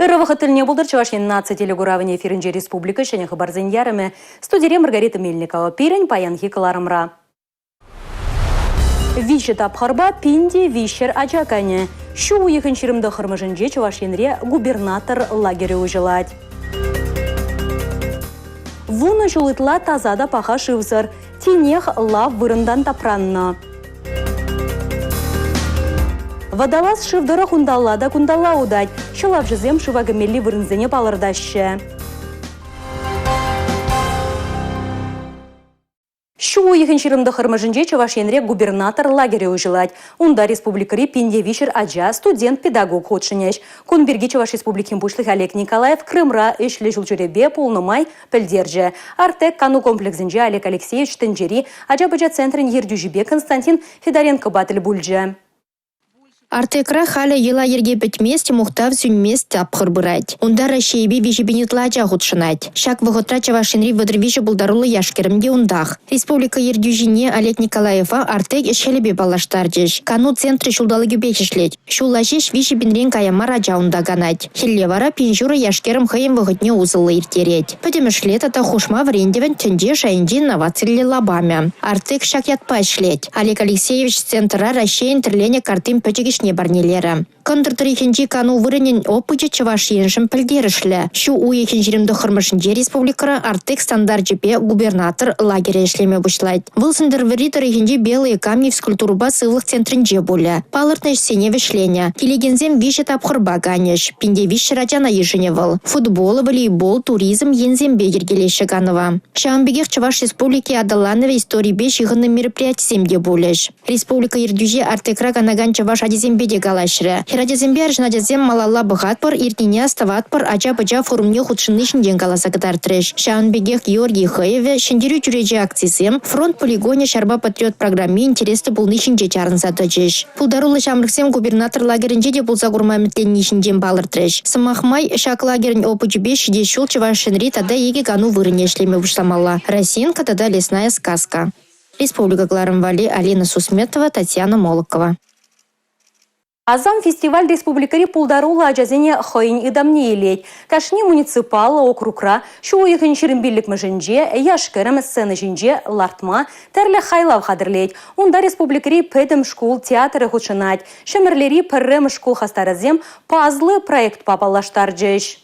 Ырӑ вӑхӑт тӗлне пултӑр Чӑваш Ен наци телекуравӗн эфирӗнче республика ҫӗнӗ хыпарсен ярӑмӗ. Студире Маргарита Мельникова. Пирӗн паянхи кӑларӑмра. Виҫӗ тапхӑрпа пин те 300 ача канӗ. Ҫу уйӑхӗн 29-мӗшӗнче Чӑваш Енре губернатор лагерӗ уҫӑлать. Вунӑ ҫул ытла таса та паха шывсӑр. Тинех лав вырӑнтан тапраннӑ. Водолаз шыв тӑрӑх унталла та кунталла утать. Ҫӑлавҫӑсем шыва кӗмелли вырӑнсене палӑртаҫҫӗ. Ҫу уйӑхӗн 29-мӗшӗнче Чӑваш Енре губернатор лагерӗ уҫӑлать. Унта республикӑри 1003 ача, студент, педагог хутшӑнӗҫ. Кун пирки Чӑваш Республикин Пуҫлӑхӗ Олег Николаев Крымра ӗҫлӗ ҫулҫӳревпе пулнӑ май пӗлтерчӗ. Артек кану комплексӗнче Олег Алексеевич тӗнчери ача-пӑча центрӗн ертӳҫипе Константин Федоренкопа тӗл пулчӗ. Артекра халӗ йӑла-йӗрке пӗтмест, мухтав сӳнмест тапхӑр пырать. Унта Раҫҫейӗпе 3 000 ытла ача хутшӑнать. Ҫак вӑхӑтра Чӑваш Енри 33 пултаруллӑ яш-кӗрӗм те унтах. Республика ертӳҫине Олег Николаева Артек ӗҫ-хӗлӗпе паллаштарчӗҫ. Кану центрӗ ҫулталӑкӗпех ӗҫлет. Ҫулла ҫеҫ 3 пинрен кая мар ача унта канать. Хӗлле вара пин ҫурӑ яш-кӗрӗм хӑйӗн вӑхӑтне усӑллӑ ирттерет. Пӗтӗмӗшле тата хушма вӗрентӗвӗн тӗнче шайӗнчи инновациллӗ лапамӗ. Артек ҫак ятпа ӗҫлет. Олег Алексеевич центра Раҫҫейӗн тӗрленӗ карттин пӗчӗк ӗҫне парнелерӗ. Кӑнтӑр тӑрӑхӗнчи кану вырӑнӗн опычӗ Чӑваш Еншӗн пӗлтерӗшлӗ. Ҫу уйӑхӗн 29-мӗшӗнче республикӑра Артек стандарчӗпе губернатор лагерӗ ӗҫлеме пуҫлать. Вӑл Сӗнтӗрвӑрри тӑрӑхӗнчи Белые камни физкультурӑпа сывлӑх центрӗнче пулӗ. Палӑртнӑ ӗҫсене вӗҫленӗ. Килекенсем виҫӗ тапхӑрпа канӗҫ. 1300 ачана йышӑнӗ вӑл. Футбол, волейбол, туризм енсемпе йӗркелеҫҫӗ канӑва. Ҫавӑн пекех Чӑваш Республики аталанӑвӗ историпе ҫыхӑннӑ мероприятисем те пулӗҫ. Республика ертӳҫи Артекра канакан чӑваш ачисемпе те калаҫрӗ. Хӗрачасемпе арҫын ачасем малалла пӑхатпӑр, иртнине астӑватпӑр ача-пӑча форумне хутшӑнни ҫинчен каласа кӑтартрӗҫ. Ҫавӑн пекех Георгий хӑйӑвӗ, Ҫӗнтерӳ чӳречи акцисем, фронт полигонӗ ҫарпа патриот программи интереслӗ пулни ҫинче чарӑнса тӑчӗҫ. Пултаруллӑ ҫамрӑксем губернатор лагерӗнче те пулса курма ӗмӗтленни ҫинчен палӑртрӗҫ. Сӑмах май, ҫак лагерӗн опычӗпе ҫитес ҫул Чӑваш Енри тата икӗ кану вырӑнӗ ӗҫлеме пуҫламалла – Росинка тата Лесная сказка. Республика кӑларӑм валли Алина Сусметова, Татьяна Молокова. Асам фестиваль республикӑри пултаруллӑ ачасене хӑйӗн ытамне илет. Кашни муниципаллӑ округра ҫу уйӑхӗн 25-мӗшӗнче яш-кӗрӗм сцена ҫинче лартма тӗрлӗ хайлав хатӗрлет. Унта республикӑри пӗтӗм шкул театрӗ хутшӑнать. Ҫӗмӗрлери пӗрремӗш шкул хастарӗсем «Пазлы» проектпа паллаштарчӗҫ.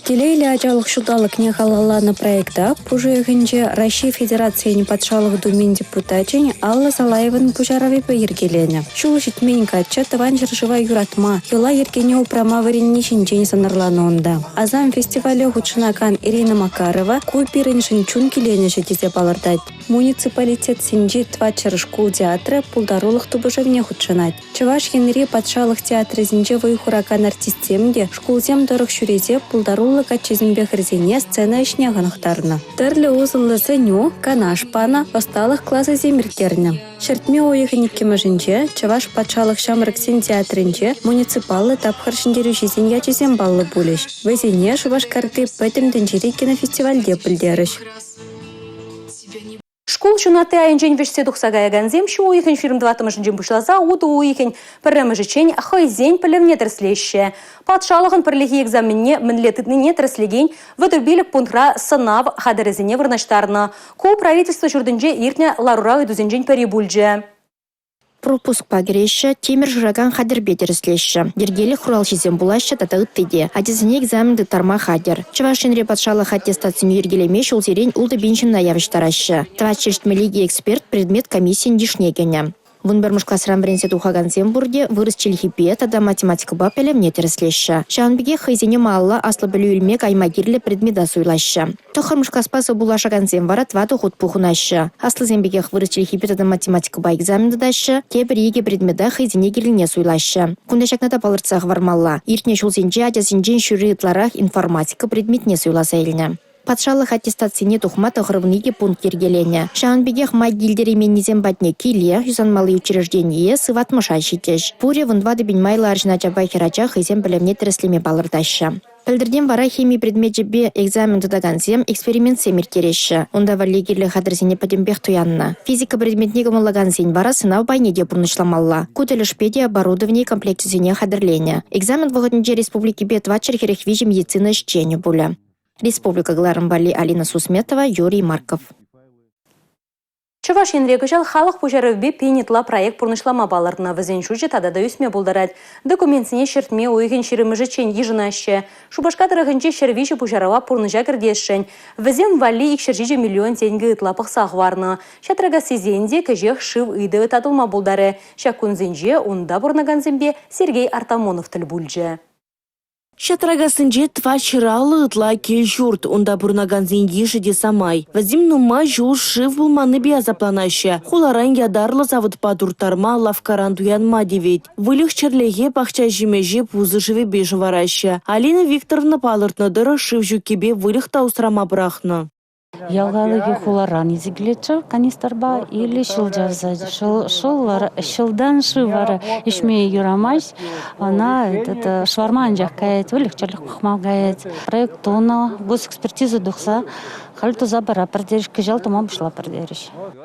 Телейлӗ ачалӑх ҫулталӑкне халалланӑ проекта пуш уйӑхӗнче Раҫҫей Федерацийӗн Патшалӑх Думин депутачӗн Алла Салаевӑн пуҫарӑвӗпе йӗркеленӗ. Ҫул ҫитмен каччӑ Тӑван ҫӗршыва юратма, йӑла-йӗркене упрама вӗренни ҫинчен сӑнарланӑ унта. Асам фестивале хутшӑнакан Ирина Макарова ку пирӗншӗн чун киленӗҫӗ тесе палӑртать. Муниципалитетсенчи 400 шкул театрӗ пултарулӑх тупӑшӑвне хутшӑнать. Чӑваш Енри патшалӑх театрӗсенче вӑй хуракан артистсем те шкулсем тӑрӑх ҫӳресе пултаруллӑ каччӑсемпе хӗрсене сцена ӗҫне хӑнӑхтарнӑ. Тӗрлӗ усӑллӑ сӗнӳ, канаш панӑ, ӑсталӑх класӗсем ирттернӗ. Ҫӗртме уйӑхӗн иккӗмӗшӗнче Чӑваш патшалӑх ҫамрӑксен театрӗнче муниципаллӑ тапхӑр ҫӗнтерӳҫисен ячӗсем паллӑ пулӗҫ. Вӗсене Шупашкарти Пӗтӗм тӗнчери кинофестивальте пӗлтерӗҫ. Шкул ҫунатти айӗнчен вӗҫсе тухса каякансем ҫу уйӑхӗн 24-мӗшӗнчен пуҫласа утӑ уйӑхӗн пӗрремӗшӗччен хӑйсен пӗлӗвне тӗрӗслеҫҫӗ. Патшалӑхӑн пӗрлехи экзаменне мӗнле тытнине тӗрӗслекен 35 пунктра сӑнав хатӗрӗсене вырнаҫтарнӑ. Ку правительство ҫуртӗнче иртнӗ ларура ыйтусенчен пӗри пулчӗ. Пропускпа кӗреҫҫӗ, тимӗр шыракан хатӗрпе тӗрӗслеҫҫӗ, йӗркелӗх хуралҫисем пулаҫҫӗ тата ытти те. Ачасене экзамен тыттарма хатӗр. Чӑваш Енре патшалӑх аттестацине йӗркелеме ҫулсерен 6 000 ҫынна явӑҫтараҫҫӗ. 472 эксперт предмет комиссийӗн йышне кӗнӗ. 11-мӗш класран вӗренсе тухакансем пурте вырӑс чӗлхипе тата математикӑпа пӗлӗвне тӗрӗслеҫҫӗ. Ҫавӑн пекех хӑйсене малалла аслӑ пӗлӳ илме кайма кирлӗ предмета суйлаҫҫӗ. Тӑххӑрмӗш класпа сывпуллашакансем вара тӑватӑ хут пухӑнаҫҫӗ. Аслисем пекех вырӑс чӗлхипе тата математикӑпа экзамен тытаҫҫӗ, тепӗр икӗ предмета хӑйсене кирлине суйлаҫҫӗ. Кунта ҫакна та палӑртса хӑвармалла. Иртнӗ ҫулсенче ачасенчен ҫурри ытларах информатика предметне суйласа илнӗ. Патшалӑх аттестацине тухма 92 пункт йӗркеленӗ. Ҫавӑн пекех май килтерейменнисем патне киле, юсанмалли учреждение, сыватмӑша ҫитӗҫ. Пурӗ 14 пин майлӑ арҫын ачапа хӗрача хӑйсен пӗлӗвне тӗрӗслеме палӑртаҫҫӗ. Пӗлтӗртен вара хими предмечӗпе экзамен тытакансем экспериментсем ирттереҫҫӗ. Унта валли кирлӗ хатӗрсене пӗтӗмпех туяннӑ. Физика предметне кӑмӑллакансен вара сӑнав пайне те пурнӑҫламалла. Ку тӗлӗшпе те оборудовани комплекчӗсене хатӗрленӗ. Экзамен вӑхӑтӗнче республикипе 443 медицина ӗҫченӗ пулӗ. Республика кӑларӑм валли Алина Сусметова, Юрий Марков. Чӑваш Енре кӑҫал халӑх пуҫарӑвӗпе пин ытла проект пурнӑҫлама палӑртнӑ. Вӗсен шучӗ тата та ӳсме пултарать. Документсене ҫӗртме уйӑхӗн 20-мӗшӗччен йышӑнаҫҫӗ. Шупашкар тӑрӑхӗнче 103 пуҫарӑва пурнӑҫа кӗртесшӗн. Вӗсем валли 207 миллион тенкӗ ытла пӑхса хӑварнӑ. Ҫатракассисен те кӗҫех шыв ыйтӑвӗ татӑлма пултарӗ. Ҫак кунсенче унта пурӑнакансемпе Сергей Артамонов тӗл пулчӗ. Ҫатракассинче 450 ытла кил-ҫурт, унта пурӑнакансен йышӗ те самай. Вӗсем нумай ҫул шыв пулманнипе асапланаҫҫӗ. Хуларан ятарлӑ савӑтпа турттарма, лавккаран туянма тивет. Выльӑх-чӗрлӗхе, пахча ҫимӗҫе пусӑ шывӗпе шӑвараҫҫӗ. Алина Викторовна палӑртнӑ тӑрӑх, шыв ҫуккипе выльӑх та усрама пӑрахнӑ. Ял халӑхӗ хуларан илсе килет ҫав канистрпа или ҫӑл чавса. Ҫӑлтан шыв вара ӗҫме юрамасть. Ӑна этот шӑварма анчах каять, выльӑх-чӗрлӗх пӑхма каять. Проект тунӑ, госэкспертиза тухса халь туса паратпӑр терӗҫ, кӑҫал тума пуҫлатпӑр терӗҫ.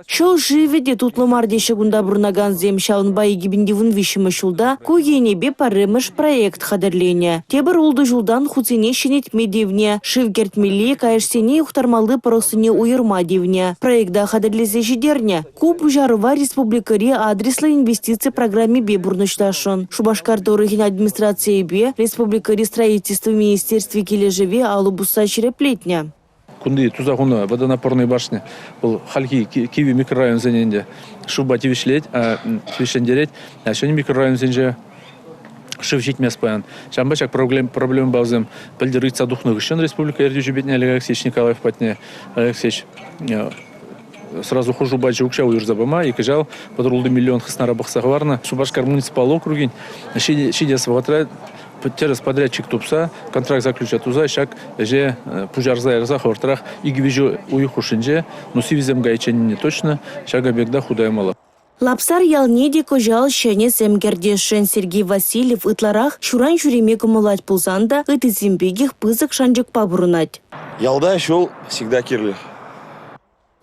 Ҫӑл шывӗ те тутлӑ мар теҫҫӗ кунта пурӑнакансем. Ҫавӑнпа 2013-мӗш ҫулта ку енӗпе пӗрремӗш проект хатӗрленӗ. Тепӗр ултӑ ҫултан хутсене ҫӗнетме тивнӗ. Шыв кӗртмелли, каяшсене юхтармалли пӑрӑхсене уйӑрма тивнӗ. Проекта хатӗрлесе ҫитернӗ. Ку пуҫарӑва республикӑри адреслӑ инвестици программипе пурнӑҫласшӑн. Шупашкар тӑрӑхӗн администрацийӗпе республикӑри строительство министерстви килӗшӗве алӑ пусса ҫирӗплетнӗ. Кунти туса хунӑ водонапорный башня вӑл хальхи кивӗ микрорайонсене ӗнтӗ шывпа тивӗҫлет, тивӗҫлентерет. Ҫӗнӗ микрорайонсенче шыв ҫитмест паян. Ҫавӑнпа ҫак проблемӑпа вӗсем пӗлтӗр ыйтса тухнӑ хыҫҫӑн республика ертӳҫи патне Олег Алексеевич Николаев патне Олег Алексеевич сразу хушу пачӗ укҫа уйӑрса пама. И кӑҫал 36 миллион хыснара пӑхса хӑварнӑ. Шупашкар муниципаллӑ округӗн ҫитес вӑхӑтра тӗрӗс подрядчик тупса, контракт заключать туса ҫак ӗҫе пуҫарса ярса хӑвӑртрах икӗ-виҫӗ уйӑх хушшинче, ну сивӗсем кайиччен точно, ҫак объекта хута ямалла. Лапсар ялне те кӑҫал ҫӗнӗ сӗм кӗртесшӗн. Сергей Васильев ытларах ҫуран ҫӳреме кӑмӑллать пулсан та ыттисем пекех пысӑк шанчӑкпа пурӑнать. Ялта ҫул всегда кирлӗ.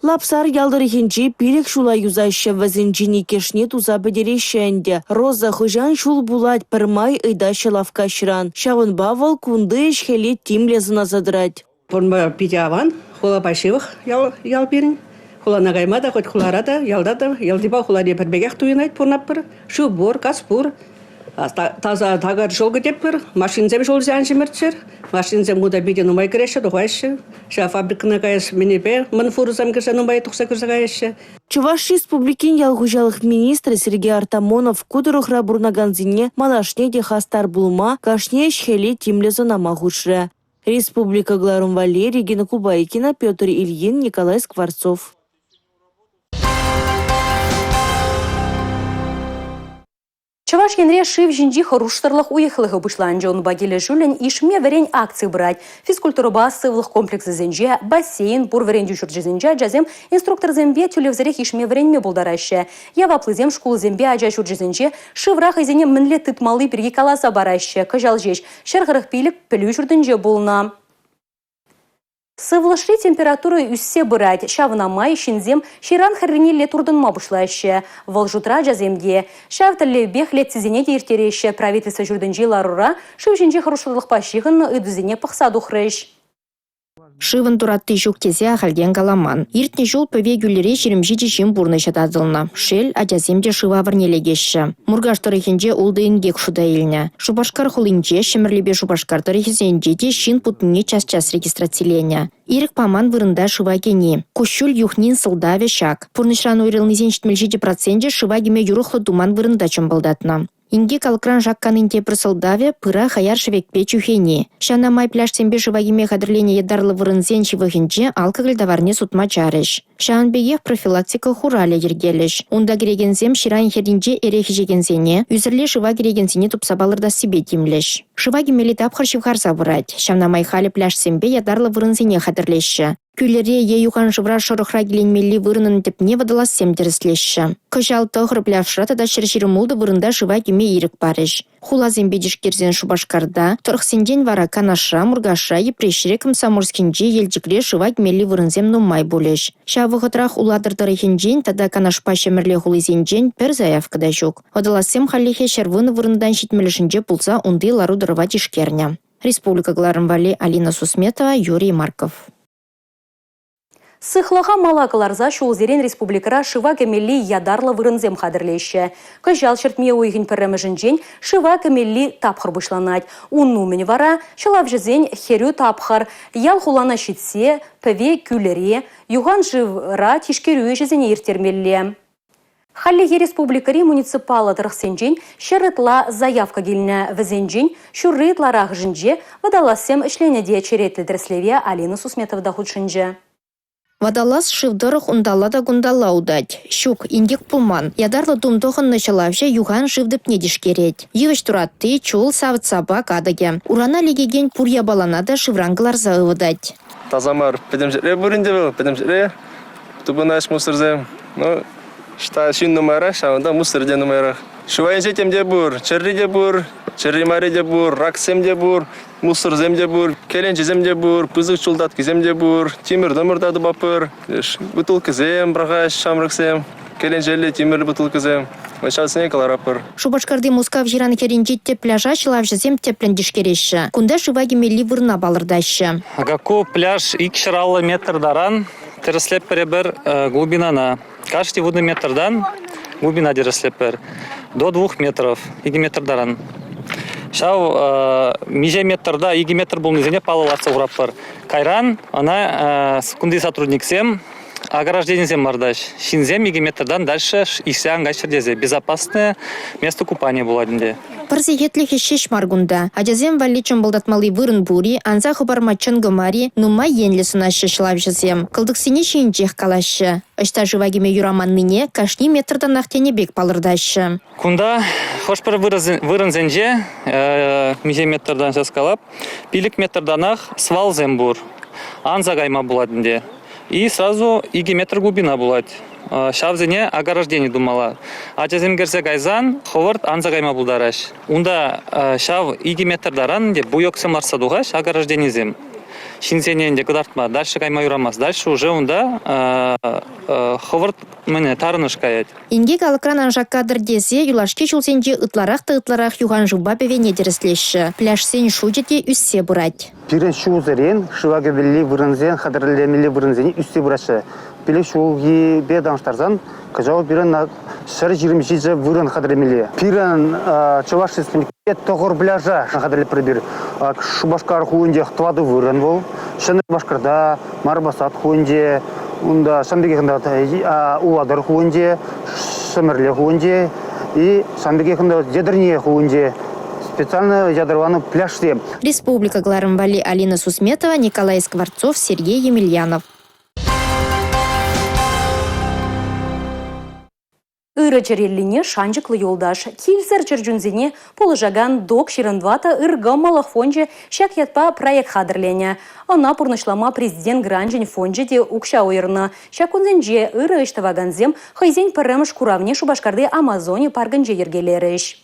Лапсар ял тӑрӑхӗнче 5 ҫула юсаҫҫӗ, вӗсенчен иккӗшне туса пӗтереҫҫӗ ӗнтӗ. Роза хӑҫан ҫул пулать пӗрмай ыйтаҫҫӗ лавккаҫран. Ҫавӑнпа вӑл кунти ӗҫ-хӗле тимлӗ сӑнаса тӑрать. Пурӑнма питӗ аван, хулапа ҫывӑх ял, ял пирӗн. Хулана кайма та, хоть хулара та, ялта та, ялтипа хулари пӗр пекех туйӑнать пурӑнатпӑр. Шыв пур, газ пур. Таса такӑр ҫул кӗтетпӗр. Машинсем ҫулсем ан ҫӗмӗртчӗр. Машинсем кунта питӗ нумай кӗреҫҫӗ, тухаҫҫӗ. Ҫав фабрикӑна каяс мӗнӗпе мӑн фурӑсем кӗрсе нумай тухса кӗрсе каяҫҫӗ. Чӑваш Республикин ял хуҫалӑх министрӗ Сергей Артамонов ку тӑрӑхра пурӑнакансене малашне те хастар пулма, кашни ӗҫ-хӗле тимлӗ сӑнама хушрӗ. Республика кӑларӑм валли Регина Кубайкина, Петр Ильин, Николай Скворцов. Чӑваш Енре шыв ҫинчи хӑрушсӑрлӑх уйӑхлӑхӗ пуҫланчӗ. Унпа килӗшӳллӗн ишме вӗрен акци пырать. Физкультурӑпа сывлӑх комплексӗсенче, бассейн пур вӗрентӳ ҫурчӗсенче ачасем инструкторсемпе тӳлевсӗрех ишме вӗренме пултараҫҫӗ. Яваплисем шкулсемпе ача ҫурчӗсенче шывра хӑйсене мӗнле тытмалли пирки каласа параҫҫӗ. Кӑҫал ҫеҫ 145 пӗлӳ ҫуртӗнче пулнӑ. Сывлӑшри температура ӳссе пырать. Ҫавна май ҫынсем ҫыран хӗрринелле туртӑнма пуҫлаҫҫӗ. Вӑл шутра ачасем те. Ҫав тӗллевпех лекцисене те ирттереҫҫӗ. Правительство ҫуртӗнчи ларура шыв ҫинчи хӑрушсӑрлӑхпа ҫыхӑннӑ ыйтусене пӑхса тухрӗҫ. Шывӑн туратти ҫук тесе ахальтен каламан. Иртнӗ ҫул пӗве-кӳлӗре 27 ҫын пурнӑҫӗ татӑлнӑ. Шел, ачасем те шыв авӑрне лекеҫҫӗ. Муркаш тӑрӑхӗнче ултӑ инкек шута илнӗ. Шупашкар хулинче, Ҫӗмӗрлепе Шупашкар тӑрӑхӗсенче те ҫын путнине час-час регистрациленӗ. Ирӗк паман вырӑнта шыва кӗни. Куҫҫуль юхнин сӑлтавӗ ҫак. Пурнӑҫран уйрӑлнисен 77 проценчӗ шыва кӗме юрӑхлӑ туман вырӑнта чӑмпӑлтатнӑ. Инкек алӑкран шакканин тепӗр сӑлтавӗ – пыра хаяр шӗвекпе чӳхени. Ҫавна май пляжсемпе шыва кӗме хатӗрленӗ ятарлӑ вырӑнсен ҫывӑхӗнче алкоголь таварне сутма чарӗҫ. Ҫавӑн пекех профилактика хуралӗ йӗркелӗҫ. Унта кӗрекенсем ҫыран хӗрринче эрех ӗҫекенсене, ӳсӗрле шыва кӗрекенсене тупса палӑртассипе тимлӗҫ. Шыва кӗмелли тапхӑр ҫывхарса пырать. Ҫавна май халӗ пляжсемпе ятарлӑ вырӑнсене хатӗрлеҫҫӗ. Кӳлӗре е юхан шывра шӑрӑхра киленмелли вырӑнӑн тӗпне водолазсем тӗрӗслеҫҫӗ. Кӑҫал 9 пляжра тата 126 вырӑнта шыва кӗме ирӗк парӗҫ. Хуласемпе тишкерсен Шупашкарта, тӑрӑхсенчен вара Канашра, Муркашра, Йӗпреҫре, Комсомольскинче, Елчӗкре шыва кӗмелли вырӑнсем нумай пулӗҫ. Ҫав вӑхӑтрах Улатӑр тӑрӑхӗнчен тата Канашпа Ҫӗмӗрле хулисенчен пӗр заявка та ҫук. Водолазсем хальлӗхе 110 вырӑнтан 70-шӗнче пулса унти лару-тӑрӑва тишкернӗ. Республика кӑларӑм валли Алина Сусметова, Юрий Марков. Сыхлӑха мала кӑларса ҫулсерен республикӑра шыва кӗмелли ятарлӑ вырӑнсем хатӗрлеҫҫӗ. Кӑҫал ҫӗртме уйӑхӗн пӗрремӗшӗнчен шыва кӗмелли тапхӑр пуҫланать. Ун умӗн вара ҫӑлавҫӑсен хӗрӳ тапхӑр. Ял-хулана ҫитсе пӗве-кӳлӗре, юхан шывра тишкерӳ ӗҫӗсене ирттермелле. Хальлӗхе республикӑри муниципаллӑ тӑрӑхсенчен 100 ытла заявка килнӗ. Вӗсенчен ҫурри ытларахӑшӗнче водолазсем ӗҫленӗ те черетлӗ тӗрӗслеве Алина Сусметова та хутшӑнчӗ. Водолаз шыв тӑрӑх унталла та кунталла утать. Ҫук, инкек пулман. Ятарлӑ тум тӑхӑннӑ ҫӑлавҫӑ юхан шыв тӗпне тишкерет. Йывӑҫ туратти, чул, савӑт-сапа катӑкӗ. Урана лекекен пур япалана та шывран кӑларса ывӑтать. Таса мар пӗтӗм ҫӗре пур ӗнтӗ вӑл, пӗтӗм ҫӗре тупӑнаҫ мусорсем. Ну, ӑҫта ҫын нумайрах, ҫавӑнта мусор те нумайрах. Шыв айӗнче тем те пур, чӗрри те пур, чӗрри мари те пур, раксем те пур, мусорсем те пур, кӗленчесем те пур, пысӑк чул таткисем те пур, тимӗр-тӑмӑр та тупатпӑр, бутылкӑсем пӑрахаҫ ҫамрӑксем, кӗленчеллӗ тимӗр бутылкӑсем. Ҫавсене кӑларатпӑр. Шупашкарти Мускав ҫыран хӗрринчи тӗп пляжа ҫӑлавҫӑсем тӗплӗн тишкереҫҫӗ. Кунта шыва кӗмелли вырӑна палӑртаҫҫӗ. Ку пляж 250 метр таран тӗрӗслетпӗр эпир глубинана. Каждый вунӑ метртан глубина тӗрӗслетпӗр. До двух метров, икӗ метр таран. Ҫав миҫе метрта икӗ метр пулнисене паллӑлатса хуратпӑр. Кайран ӑна кунти сотрудниксем огражденисем лартаҫ. Ҫынсем икӗ метртан дальше ишсе ан кайччӑр тесе. Безопасное место купания пулать ӗнтӗ. Пӗр сехетлӗх ӗҫ ҫеҫ мар кунта. Ачасем валли чӑмпӑлтатмалли вырӑн пур-и, анса хӑпарма чӑнкӑ мар-и, нумай енлӗ сӑнаҫҫӗ ҫӑлавҫӑсем. Кӑлтӑксене ҫийӗнчех калаҫҫӗ. Ӑҫта шыва кӗме юраманнине кашни метртанах тенӗ пек палӑртаҫҫӗ. Кунта хӑш-пӗр вырӑнсенче миҫе метртан ҫас калап, 5 метртанах свалсем пур. Анса кайма пулать ӗнтӗ. И сразу 2 метр глубина пулать. Ҫавсене ограждени тумалла. Ачасем кӗрсе кайсан хӑвӑрт анса кайма пултараҫ. Унта ҫав 2 метр таран ӗнтӗ буйоксем лартса тухаҫ огражденисем. Ҫынсене ӗнтӗ кӑтартма, дальше кайма юрамасть. Дальше уже унта хӑвӑрт мӗне тарӑнӑш каять. Инкек алӑкран ан шаккатӑр тесе юлашки ҫулсенче ытларах та ытларах юхан шывпа пӗвене тӗрӗслеҫҫӗ. Пляжсен шучӗ те ӳссе пырать. Пирӗн ҫулсерен шыва кӗмелли вырӑнсен хатӗрлемелли вырӑнсене ӳссе пыраҫҫӗ. Пилӗк ҫулхипе танлаштарсан кӑҫал пирӗн 127 вырӑн хатӗрлемелле. Пирӗн Чӑваш Республикинче тӑхӑр пляжа хатӗрлетпӗр эпир. Шупашкар хулинчех тӑватӑ вырӑн вӑл. Ҫӗнӗ Шупашкарта, Марбасат хулинче, унта ҫавӑн пекех унта Улатӑр хулинче, Ҫӗмӗрле хулинче и ҫавӑн пекех унта Етӗрне хулинче специально ятарланӑ пляжсем. Республика кӑларӑм валли Алина Сусметова, Николай Скворцов, Сергей Емельянов. Ырӑ чӗреллине шанчӑклӑ юлташ, килсӗр чӗрчунсене пулӑшакан ДОК 24 ыркӑмӑллӑх фончӗ ҫак ятпа проект хатӗрленӗ. Ӑна пурнӑҫлама президент гранчӗн фончӗ те укҫа уйӑрнӑ. Ҫак кунсенче ырӑ ӗҫ тӑвакансем хӑйсен пӗрремӗш куравне Шупашкарти Амазони паркӗнче йӗркелерӗҫ.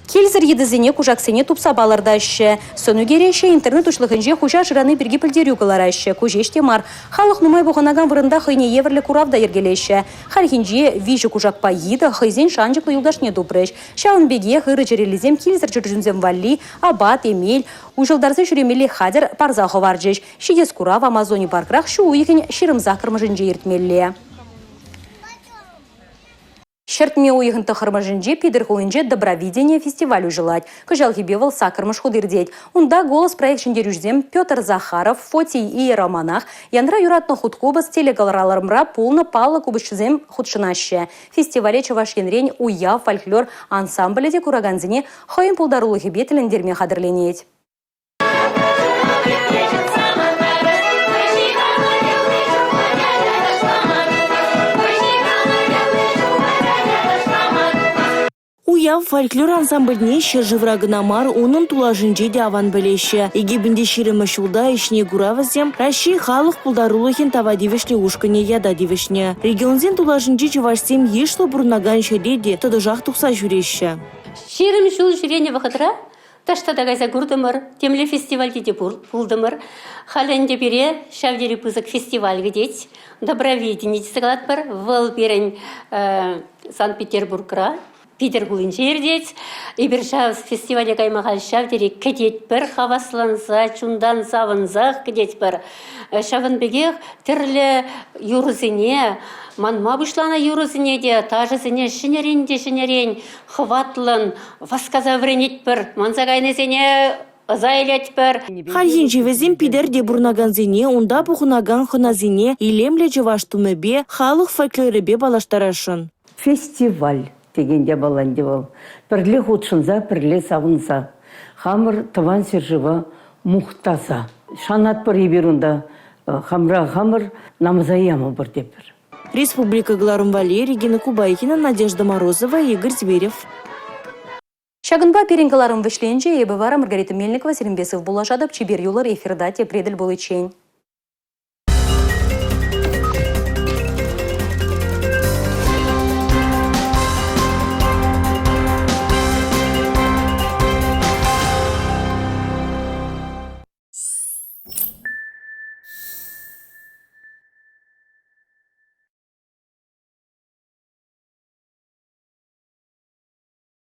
Килсӗр йытӑсене, кушаксене тупса палӑртаҫҫӗ. Сӑн ӳкереҫҫӗ, интернет уҫлӑхӗнче хуҫа шырани пирки пӗлтерӳ кӑлараҫҫӗ. Ку ҫеҫ те мар, халӑх нумай пухӑнакан вырӑнта хӑйне евӗрлӗ курав та йӗркелеҫҫӗ. Хальхинче виҫӗ кушакпа йытӑ хӑйсен шанчӑклӑ юлташне тупрӗҫ. Ҫавӑн пекех ырӑ чӗреллисем килсӗр чӗрчунсем валли апат, эмел, уҫӑлтарса ҫӳремелли хатӗр парса хӑварчӗҫ. Ҫитес курав Амазони паркрах ҫу уйӑхӗн 28-мӗшӗнче иртмелле. Ҫӗртме уйӑхӗн тӑхӑрмӗшӗнче Питӗр хулинче «Добровидение» фестиваль уҫӑлать. Кӑҫалхипе вӑл саккӑрмӗш хут иртет. Унта «Голос» проект ҫӗнтерӳҫисем Петр Захаров, Фотий Иеромонах, Янра юратнӑ хуткупӑс телекӑларӑмра пулнӑ паллӑ купӑсҫӑсем хутшӑнаҫҫӗ. Фестивале Чӑваш Енрен «Уяв» фольклор ансамблӗ те куракансене хӑйӗн пултарулӑхӗпе тӗлӗнтерме хатӗрленет. Уяв Уяв фольклор ансамбльне ҫӗршывра кӑна мар, унӑн тулашӗнче те аван пӗлеҫҫӗ. 2020-мӗш ҫулта ӗҫне кура вӗсем Раҫҫей халӑх пултарулӑхӗн тава тивӗҫлӗ ушкӑнӗ ята тивӗҫнӗ. Регионсен тулашӗнчи чӑвашсем йышлӑ пурӑнакан ҫӗре те тӑтӑшах тухса ҫӳреҫҫӗ. 20 ҫул ҫӳренӗ вӑхӑтра таҫта та кайса куртӑмӑр, темле фестивальте те пултӑмӑр. Халӗ ӗнтӗ пире ҫав тери пысӑк фестиваль кӗтет. Добровидение тесе калатпӑр. Вӑл пирӗн Санкт-Петербургра, Питӗр хулинче иртет. Эпир ҫав фестивале кайма халь ҫав тери кӗтетпӗр, хавасланса, чунтан савӑнсах кӗтетпӗр. Ҫавӑн пекех тӗрлӗ юрӑсене, манма пуҫланӑ юрӑсене те, ташӑсене ҫӗнӗрен те ҫӗнӗрен хӑватлӑн васкаса вӗренетпӗр, манса кайнисене ӑса илетпӗр. Хальхинче вӗсем Питӗрте пурӑнакансене, унта пухӑнакан хӑнасене илемлӗ чӑваш тумӗпе, халӑх фольклорӗпе паллаштарасшӑн. Фестиваль текен япала ӗнтӗ вӑл. Пӗрле хутшӑнса, пӗрле савӑнса, хамӑр тӑван ҫӗршыва мухтаса. Шанатпӑр эпир унта хамра хамӑр намӑса ямӑпӑр тепӗр. Республика кӑларӑм валли Регина Кубайкина, Надежда Морозова, Игорь Зверев. Ҫакӑнпа пирӗн кӑларӑм вӗҫленчӗ. Эпӗ вара Маргарита Мельникова сирӗнпе сывпуллашатӑп. Чипер юлӑр эфирта тепре тӗл пуличчен.